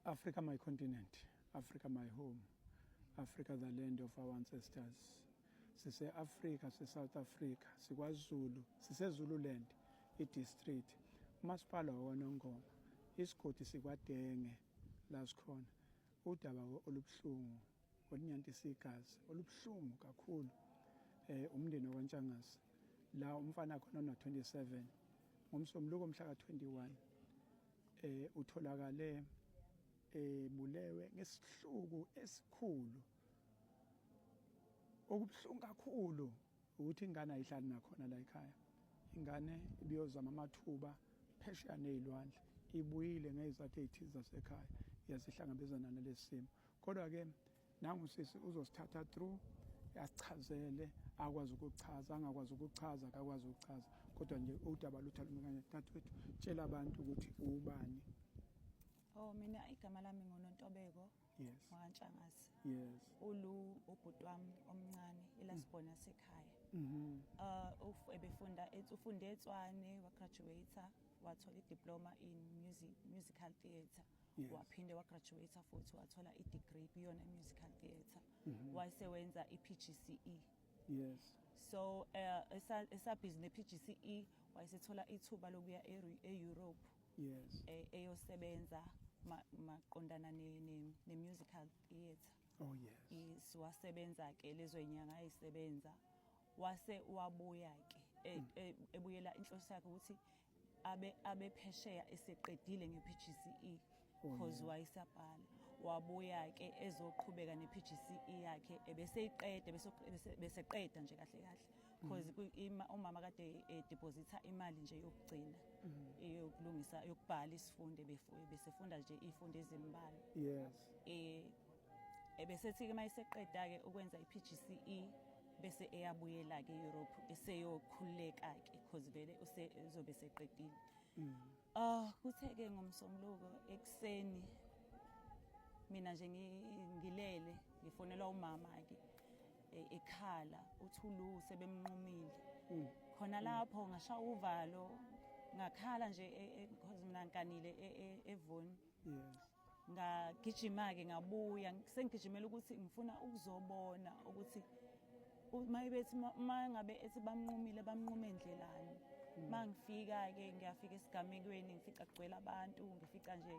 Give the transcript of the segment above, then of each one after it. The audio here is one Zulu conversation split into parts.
Africa my continent, Africa my home, Africa the land of our ancestors. Sise Africa, sise South Africa, sikwaZulu, sise Zululand, i-district, umasipala wakwaNongoma, isigodi sikwaDenge la sikhona. Udaba olubuhlungu olunyantisa igazi, olubuhlungu kakhulu umndeni wakwaNtshangase la umfana khona ona 27 ngoMsombuluko mhla ka-21 utholakale ebulewe ngesihluku esikhulu. Okubuhlungu kakhulu ukuthi ingane ayihlali nakhona la ekhaya, ingane ibiyozama amathuba phesheya nezilwandle, ibuyile ngezizathu ezithize zasekhaya, yasihlangabezana nalesi simo. Kodwa-ke nangu sisi uzosithatha through asichazele, akwazi ukuchaza, angakwazi ukuchaza, akakwazi ukuchaza, kodwa nje udaba lutha lumi kanye. Dadewethu, tshela abantu ukuthi ubani. Oh, mina igama lami nguNontobeko wakaNtshangase. Ulu ubhuti wami omncane, i-last born yasekhaya. Ebefunda ufunde eTshwane, wagraduate, wathola i-diploma in musical theatre. Waphinde wagraduate futhi wathola i-degree kuyona i-musical theatre. Wasewenza i-PGCE. So esabhizi ne-PGCE wayesethola ithuba lokuya e-Europe eyosebenza maqondana ne-musical theatre. Yes, wasebenza ke lezo inyanga ayisebenza, wase wabuya ke ebuyela inhloso yakhe ukuthi abe phesheya eseqedile nge-PGCE cause wayesabhala. Wabuya ke ezoqhubeka ne-PGCE yakhe, ebeseyiqeda, beseqeda nje kahle kahle cause umama kade deposita imali nje yokugcina yokulungisa yokubhala isifundo, besefunda nje ifundo ezimbalwa. Ebesethi ke mayiseqeda ke ukwenza i-PGCE bese eyabuyela ke eEurope eseyokhululeka ke cause vele uzobe seqedile. Ah, kuthe ke ngomsombuluko ekuseni mina nje ngilele, ngifonelwa umama ke ekhala uthulu sebemnqumile. Khona lapho ngashaya uvalo, ngakhala nje because mina ngikanile evoni. Ngagijima ke ngabuya, sengigijimela ukuthi ngifuna ukuzobona ukuthi mayibethi mangabe ethi bamnqumile, bamnqume endlelani. Mangifika ke, ngiyafika esigamekweni, ngifica kugcwele abantu, ngifica nje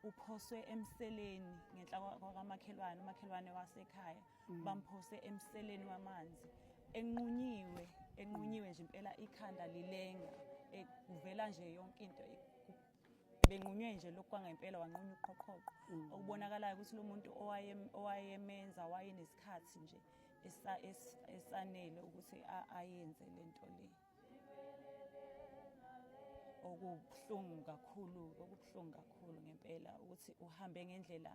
uphoswe emseleni ngenhla kwakamakhelwane, umakhelwane wasekhaya. Bamphose emseleni wamanzi enqunyiwe, enqunyiwe nje impela, ikhanda lilenga, kuvela nje yonke into, benqunywe nje lokhu kwangempela, wanqunywa uqhoqhoqho. Okubonakalayo ukuthi lo muntu owayemenza wayenesikhathi nje esanele ukuthi ayenze lento le. Okubuhlungu kakhulu, okubuhlungu kakhulu ngempela ukuthi uhambe ngendlela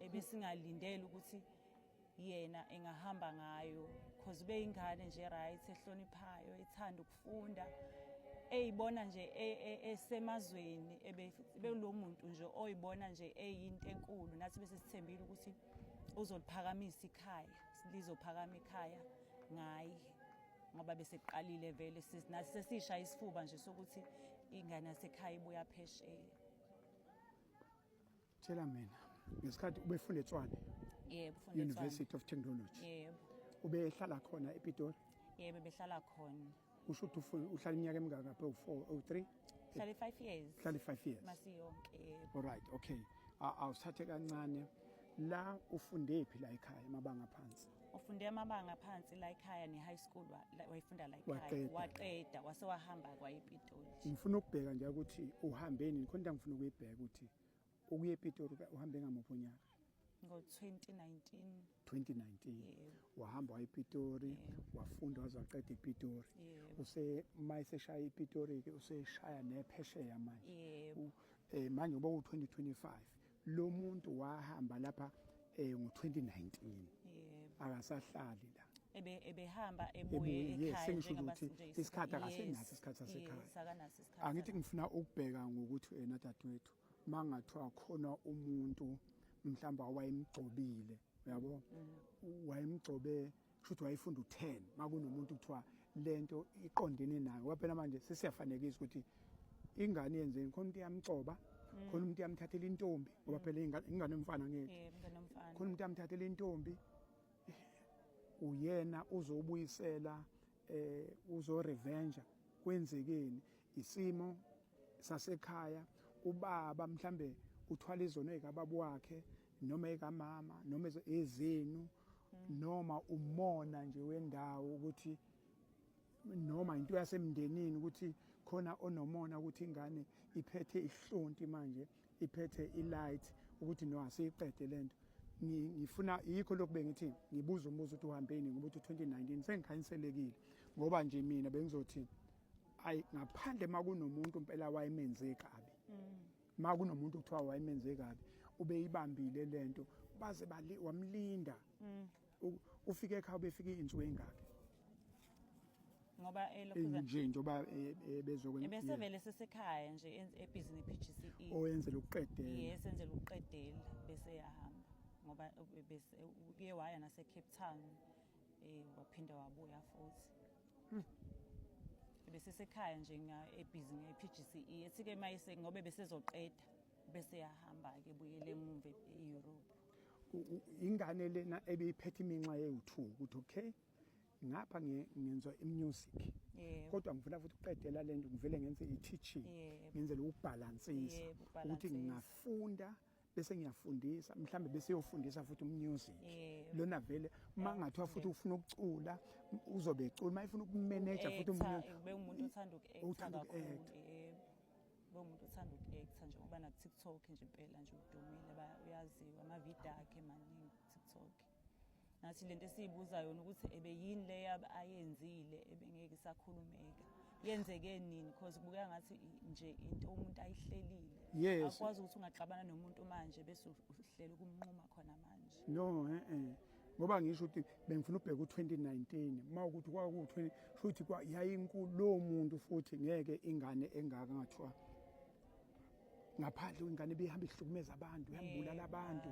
ebesingalindele ukuthi yena engahamba ngayo, cause ubeyingane nje right, ehloniphayo, ethanda ukufunda, eyibona nje esemazweni, ebelo muntu nje oyibona nje eyinto enkulu. Nathi bese sithembile ukuthi uzoliphakamisa ikhaya, lizophakama ikhaya ngaye, ngoba bese kuqalile vele, nathi sesishaya isifuba nje sokuthi ingane yasekhaya ibuya phesheya. Tshela mina, ngesikhathi ubefunda eTshwane? Yebo, ufunda eTshwane. University of Technology? Yebo. Ubehlala khona ePitori? Yebo, behlala khona. Kusho ukuthi uhlala iminyaka emingaka ngapha, u4, u3? Hlale 5 years. Uhlala 5 years. Masiyonke, yebo. All right, okay. Awusithathe kancane la, ufunde phi la ekhaya amabanga phansi? Ufunde amabanga phansi la ekhaya ne-high school wayifunda la ekhaya. Waqeda. Waqeda, wase wahamba kwaya ePitoli. Ngifuna ukubheka nje ukuthi uhambe nini, khona into engifuna ukuyibheka ukuthi ukuya ePitori uhambe ngamuphi unyaka? Ngo-2019. 2019? Yebo. Wahamba waya ePitori, wafunda waze waqeda ePitori. Yebo. Use mayeseshaya ePitori ke useshaya nephesheya manje? Yebo. Manje uba u2025, lo muntu wahamba lapha ngo2019? Yebo. Akasahlali la? Ebehamba ebuye Ebuye, yes, ekhaya sengisho njengoba ukuthi nje isikhathi akasenaso isikhathi sasekhaya. Yes, akanaso isikhathi. Angithi ngifuna ukubheka ngokuthi wena dadewethu, mangathiwa khona umuntu mhlawumbe awayemgcobile, uyabo, wayemgcobe, kusho ukuthi wayefunda u10, makunomuntu kuthiwa lento iqondene nayo, ngoba phela manje sesiyafanekisa ukuthi ingane yenzeni khona, into iyamcoba. Khona umuntu yamthathela intombi ngoba phela ingane yomfana ngeke. Yebo, ingane yomfana. Khona umuntu yamthathela intombi uyena uzobuyisela uzo revenge kwenzekeni isimo sasekhaya ubaba mhlambe uthwala izono ezikababa wakhe noma ekamama noma ezenu noma umona nje wendawo ukuthi noma into yasemndenini ukuthi khona onomona ukuthi ingane iphethe ihlonti manje iphethe ilight ukuthi no asiyiqede lento. Ngifuna yikho lokhu bengithi ngibuza umbuzo ukuthi uhambeni ngoba uthi 2019 sengikhanyiselekile ngoba nje mina bengizothi ayi ngaphandle makunomuntu impela wayemenze kabi. Makunomuntu kuthiwa wayemenze kabi ubeyibambile lento baze bali wamlinda. Ufike ekhaya ubefike insuku engaki? Ngoba elokhuza nje njengoba bezokwenza ebese vele sesekhaya nje ebhizi ne-PGCE oyenzela ukuqedela. Yes, enzela ukuqedela bese yahamba ngoba bese uye waya nase Cape Town waphinda wabuya futhi. Bese sekhaya nje ebhizi nge-PGCE ethi ke mayise ngoba besezoqeda bese yahamba ke buyele emuva e-Europe. Ingane lena ebeyiphethe iminxa yewu2 ukuthi okay ngapha ngenza imusic kodwa ngifuna futhi ukuqedela lento ngivele ngenze i-teaching ngenzele ukubhalansisa ukuthi ngingafunda bese ngiyafundisa mhlambe bese yofundisa futhi umusic lona vele uma ngathiwa futhi ufuna ukucula uzobe ecula uma efuna ukumanage futhi ube umuntu othanda uku-acta kakhulu. Yebo, umuntu othanda uku-acta nje ngoba na TikTok nje impela nje udumile, uyaziwa amavidiyo akhe maningi TikTok. Nathi lento esiyibuza yona ukuthi ebeyini le ayenzile ebengeke isakhulumeka, yenzeke nini, because kubukeka ngathi nje into umuntu ayihlelile. Akwazi ukuthi ungaxabana nomuntu manje bese uhlela ukumnquma khona manje. No, ngoba ngisho ukuthi bengifuna ubheka u2019 uma ukuthi kwaku-20 futhi yayinkulu lowo muntu futhi ngeke ingane engaka ngathiwa ngaphandle ingane ibihamba ihlukumeza abantu ihambulala abantu.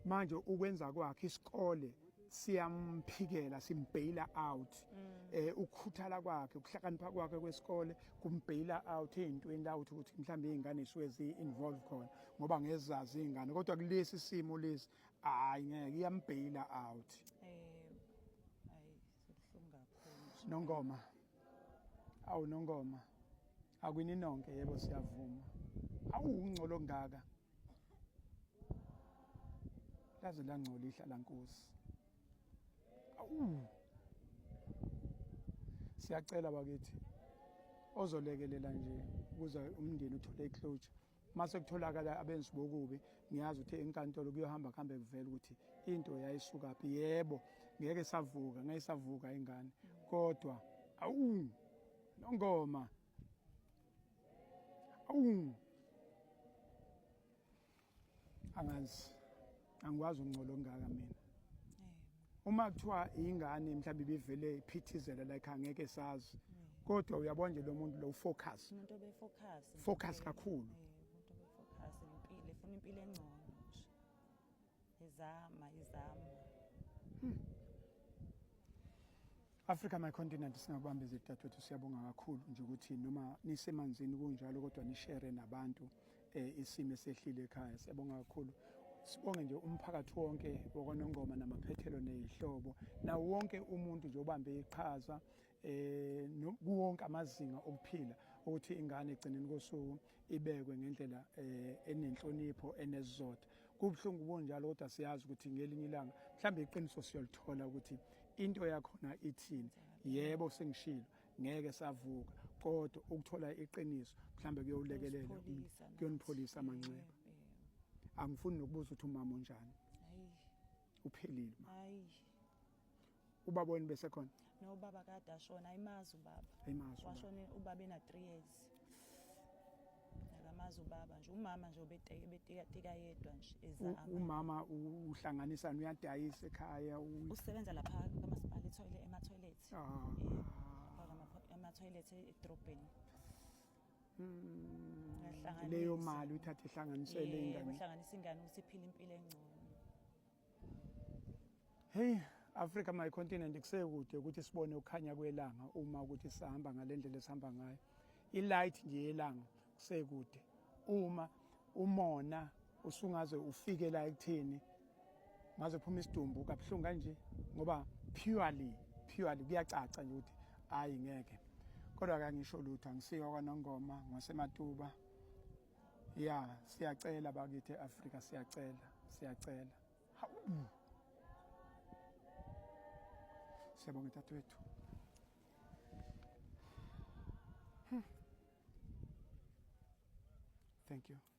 Manje ukwenza kwakhe isikole siyamphikela simbhayila out. Ukukhuthala kwakhe ukuhlakanipha kwakhe kwesikole kumbhayila out ezintweni la ukuthi mhlawumbe izingane zisuke zi-involve khona ngoba ngezazi izingane kodwa kulesi simo lesi hayi ngeke iyambhayila out. Hayi sekuhlungu kakhulu. Nongoma. Awu Nongoma. Akwini nonke yebo siyavuma. Awu ungcolo ngaka. Laze langcola ihlala nkosi. Awu. Siyacela bakithi ozolekelela nje ukuze umndeni uthole iclosure. Mase kutholakala abenzi bokubi ngiyazi ukuthi enkantolo kuyohamba kuhambe kuvela ukuthi into yayisuka phi. Yebo ngeke savuka, ngeke savuka ingane kodwa awu Nongoma. Awu. Angazi. Angikwazi ukungcola okungaka mina. Uma kuthiwa ingane mhlawumbe ibivele iphithizela like angeke sazi. Kodwa uyabona nje lo muntu lo focus. Umuntu obefocus. Focus kakhulu. Umuntu obefocus impilo, efuna impilo engcono nje. Izama, izama. Africa My Continent singakubamba izidadewethu, siyabonga kakhulu nje ukuthi noma nisemanzini kunjalo kodwa nishare nabantu isimo esehlile ekhaya. Siyabonga kakhulu. Sibonge nje umphakathi wonke wakwaNongoma namaphethelo nezihlobo nawo wonke umuntu nje obambe iqhaza kuwonke amazinga okuphila ukuthi ingane egcineni kosuku ibekwe ngendlela enenhlonipho enesizotha. Kubuhlungu kunjalo kodwa siyazi ukuthi ngelinye ilanga mhlambe iqiniso siyolithola ukuthi into yakhona ithini. Yebo sengishilo ngeke savuka kodwa ukuthola iqiniso mhlambe kuyowulekelela kuyonipholisa amanxeba. Angifuni nokubuza ukuthi umama unjani. Uphelile ma. Hayi. Ubaba wenu bese khona? No, ubaba kade ashona, ayimazi ubaba. Ayimazi. Washona ubaba ena 3 years. Akamazi ubaba nje, umama nje obeteka betika tika yedwa nje ezama. Umama uhlanganisa uyadayisa ekhaya, usebenza lapha kamasipala etoilet, ema toilet. Ema toilet edrobheni. Leyo mali uyithathe ihlanganisele ingane. Uhlanganisa ingane ukuthi iphile impilo engcono. Hey Africa My Continent, kusekude ukuthi sibone ukukhanya kwelanga uma ukuthi sihamba ngalendlela esihamba ngayo. I-light nje yelanga kusekude. Uma umona usungaze ufike la ekutheni ngaze phuma isidumbu kabuhlungu kanje, ngoba purely purely kuyacaca nje ukuthi hayi ngeke. Kodwa ke angisho lutho, angisiko kwaNongoma, ngaseMatuba. Ya, siyacela bakithi eAfrika, siyacela, siyacela. Hawu. Siyabonga dadewethu. Thank you.